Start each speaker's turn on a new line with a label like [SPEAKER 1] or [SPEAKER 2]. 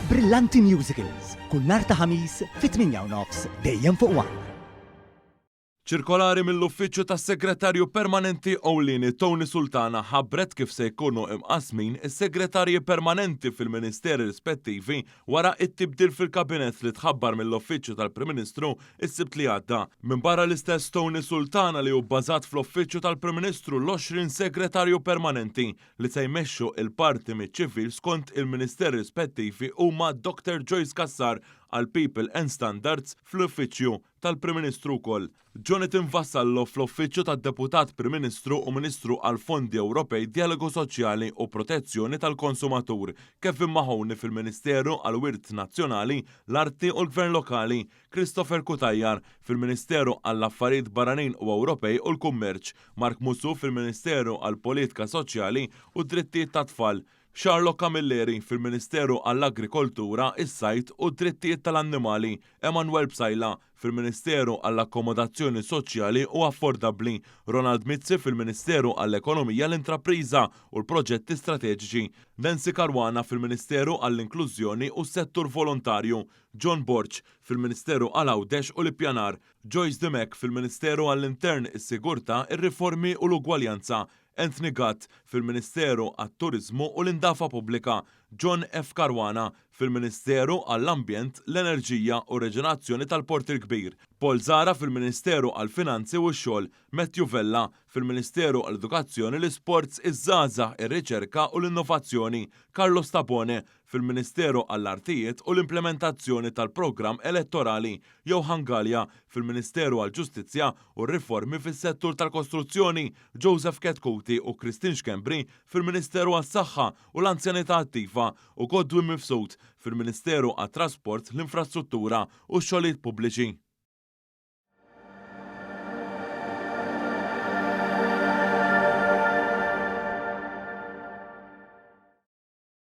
[SPEAKER 1] Brillanti Musicals, kull nhar ta' Ħamis fit-8:30 dejjem fuq One.
[SPEAKER 2] Ċirkolari mill-Uffiċċju tas-Segretarju Permanenti Ewlieni Tony Sultana ħabbret kif se jkunu imqassmin is-segretarji permanenti fil-ministeri rispettivi wara t-tibdil fil-Kabinett li tħabbar mill-Uffiċċju tal-Prim Ministru s-Sibt li għadda. Minbarra l-istess Tony Sultana li hu bbażat fl-Uffiċċju tal-Prim Ministru l-20 segretarju permanenti li se jmexxu il-parti miċ-ċivil skont il-ministeri rispettivi huma Dr Joyce Cassar għall-People and Standards fl-Uffiċċju tal-Prim Ministru wkoll, Jonathan Vassallo fl-Uffiċċju tad-Deputat Prim Ministru u Ministru għall-Fondi Ewropej, Djalogu Soċjali u Protezzjoni tal-Konsumatur, Kevin Mahoney fil-Ministeru għall-Wirt Nazzjonali, l-Arti u l-Gvern Lokali, Christopher Cutajar fil-Ministeru għall-Affarijiet Barranin u Ewropej u l-Kummerċ, Mark Musù fil-Ministeru għall-Politika Soċjali u d-Drittijiet tat-Tfal, Charlo Camilleri fil-Ministeru għall-Agrikoltura, is-Sajd u d-Drittijiet tal-Annimali, Emanuel Psaila fil-Ministeru għall-Akkomodazzjoni Soċjali u Affordabbli, Ronald Mizzi fil-Ministeru għall-Ekonomija, l-Intrapriża u l-Proġetti Strateġiċi, Nancy Caruana fil-Ministeru għall-Inklużjoni u s-Settur Volontarju, John Borg fil-Ministeru għal Għawdex u l-Ippjanar, Joyce Dimech fil-Ministeru għall-Intern, is-Sigurtà, ir-Riformi u l-Ugwaljanza, Anthony Gatt, fil-Ministeru għat-Turiżmu u l-Indafa Pubblika, John F. Caruana, fil-Ministeru għall-Ambjent, l-Enerġija u r-Reġenerazzjoni tal-Port il-Kbir, Paul Zahra fil-Ministeru għall-Finanzi u x-Xogħol, Matthew Vella, fil-Ministeru għall-Edukazzjoni, l-Isports, iż-Żgħażagħ, ir-Riċerka u l-Innovazzjoni, Carlos Tabone, fil-Ministeru għall-Artijiet u l-Implementazzjoni tal-Programm Elettorali, Johann Galea, fil-Ministeru għall-Ġustizzja u r-Riformi fis-Settur tal-Kostruzzjoni, Joseph Chetcuti u Christine Schembri fil-Ministeru għas-Saħħa u l-Anzjanità Attiva u Godwin Mifsud fil-Ministeru għat-Trasport, l-Infrastruttura u x-Xogħlijiet Pubbliċi.